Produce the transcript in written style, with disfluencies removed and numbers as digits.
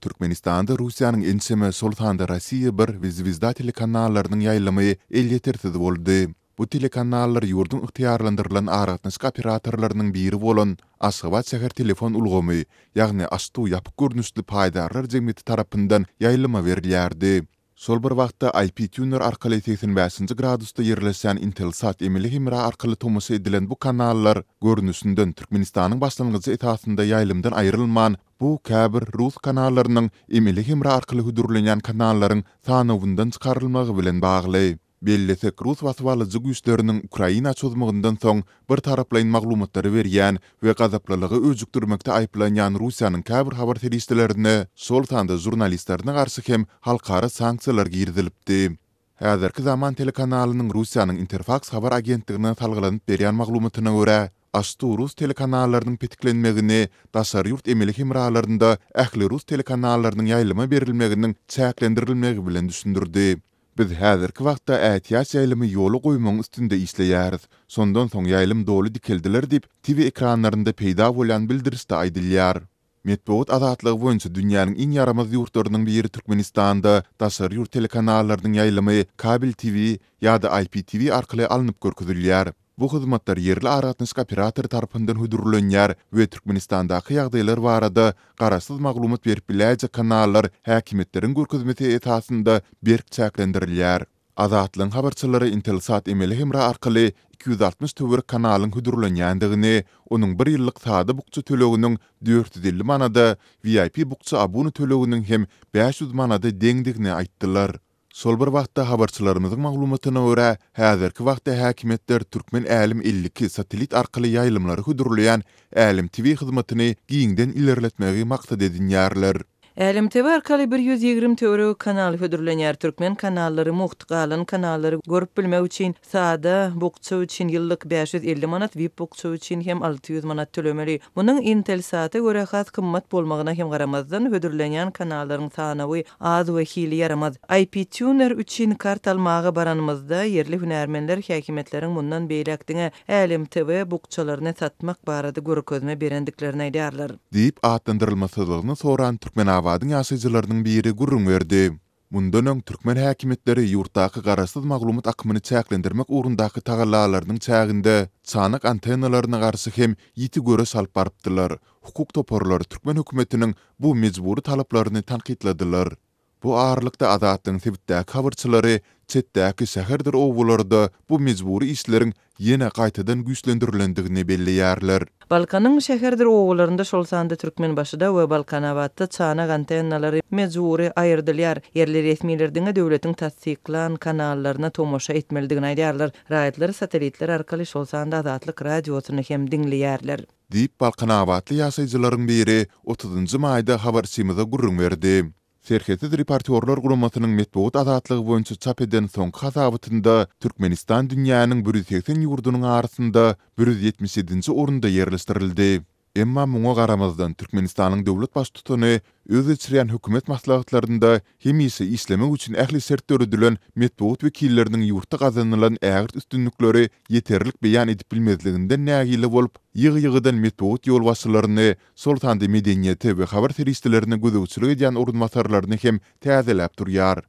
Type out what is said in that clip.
Türkmenistanda Russiýanyň ençeme, şol sanda Rossiýa bir we Zwezda telekanallarynyň ýaýlymy elýetersiz boldy. Bu telekanallar ýurduň ygtyýarlandyrylan aragatnaşyk operatorlarynyň biri bolan Aşgabat şäher telefon ulgamy, ýagny AŞTU ýapyk görnüşli paýdarlar jemgyýeti tarapyndan ýaýlyma berilýärdi. Şol bir wagtda IP Tuner arkaly 85-nji gradusda ýerleşýän Intelsat emeli hemra arkaly tomaşa edilen bu kanallar görnüşinden Türkmenistanyň başlangyjy esasynda ýaýlymdan aýrylman, bu käbir rus kanallarynyň emeli hemra arkaly hödürlenýän kanallaryň sanawyndan çykarylmagy bilen bagly. Bellesek, rus basybalyjy güýçleriniň Ukraina çozmagyndan soň bir taraplaýyn maglumatlary berýän we gazaplylygy öjükdirmekde aýyplanýan Russiýanyň käbir habar serişdelerine, şol sanda žurnalistlerine garşy hem halkara sanksiýalar girizilipdi. Häzirki zaman telekanalynyň Russiýanyň Interfaks habar agentligine salgylanyp berýän maglumatyna görä, AŞTU rus telekanallarynyň petiklenmegini daşary ýurt emeli hemralarynda ähli rus telekanallarynyň ýaýlyma berilmeginiň çäklendirilmegi bilen düşündirdi. Biz häzirki wagtda ätiýaç ýaýlymy ýola goýmagyň üstünde işleýäris. Şondan soň ýaýlym doly dikeldiler diýip, TV ekranlarynda peýda bolýan bildirişde aýdylýar. Metbugat azatlygy boýunça dünýäniň iň ýaramaz ýurtlarynyň biri Türkmenistanda daşary ýurt telekanallarynyň ýaýlymy kabel TV ýa-da IPTV arkaly alnyp görkezilýär. Bu hyzmatlar ýerli aragatnaşyk operatory tarapyndan hödürlenýär we Türkmenistandaky ýagdaýlar barada garaşsyz maglumat berip biläýjek kanallar häkimiýetleriň görkezmesi esasynda berk çäklendirilýär. Azatlygyň habarçylary Intelsat emeli hemra arkaly 260 töwerek kanalyň hödürlenýändigini, onuň bir ýyllyk sada bukja töleginiň 450 manada, VIP bukja abuna töleginiň hem 500 manada deňdigini aýtdylar. Şol bir wagtda, habarçylarymyzyň maglumatyna görä, häzirki wagtda häkimiýetler Türkmen Älem 52 satellit arkaly ýaýlymlary hödürleýän Älem TV hyzmatyny giňden ilerletmegi maksat edinýärler. Älem TV arkaly 120 töweregi kanal hödürlenýär. Türkmen kanallary mugt, galan kanallary görüp bilmek üçin sada bukja üçin ýyllyk 550 manat, VIP bukja üçin hem 600 manat tölemeli. Munuň Intelsat-a görä has gymmat bolmagyna hem garamazdan, hödürlenýän kanallaryň sanawy Az we hili ýaramaz. IP Tuner üçin kart almaga baranymyzda, ýerli hünärmenler häkimiýetleriň mundan beýläk diňe Älem TV bukjalaryny satmak barada görkezme berendiklerini aýdýarlar. Diýip, atlandyrylmasyzlygyny soran Türkmenabadyň ýaşaýjylarynyň biri gürrüň berdi. Mundan öň, türkmen häkimiýetleri ýurtdaky garaşsyz maglumat akymyny çäklendirmek ugrundaky tagallalarynyň çäginde çanak antennalaryna garşy hem ýiti göreş alyp barypdylar. Hukuk toparlary türkmen hökümetiniň bu mejbury talaplaryny tankytladylar. Bu aralykda Azatlygyň sebitdäki habarçylary çetdäki şäherdir obalarda bu mejbury işleriň ýene gaýtadan güýçlendirilendigini belleýärler. Balkanyň şäherdir obalarynda, şol sanda Türkmenbaşyda we Balkanabatda çanak antennalary mejbury aýyrdylýar. Ýerli resmiler diňe döwletiň tassyklan kanallaryna tomaşa etmelidigini aýdýarlar. Raýatlar satelitler arkaly, şol sanda Azatlyk Radiosyny hem diňleýärler. Diýip, balkanabatly ýaşaýjylaryň biri otuzynjy maýda habarçymyza gürrüň berdi. Serhetsiz reportýorlar guramasynyň metbugat azatlygy boýunça çap eden soňky hasabatynda Türkmenistan dünýäniň 180 ýurdunyň arasynda 177-nji orunda ýerleşdirildi. Emma muňa garamazdan, Türkmenistanyň döwlet baştutany öz geçirýän hökümet maslahatlarynda hemişe işlemek üçin ähli şert döredilen metbugat wekilleriniň ýurtda gazanylan ägirt üstünlikleri ýeterlik beýan edip bilmezliginden nägile bolup, ýygy-ýygydan metbugat ýolbaşçylaryny, şol sanda medeniýete we habar serişdelerine gözegçilik edýän orunbasarlaryny hem täzeläp durýar.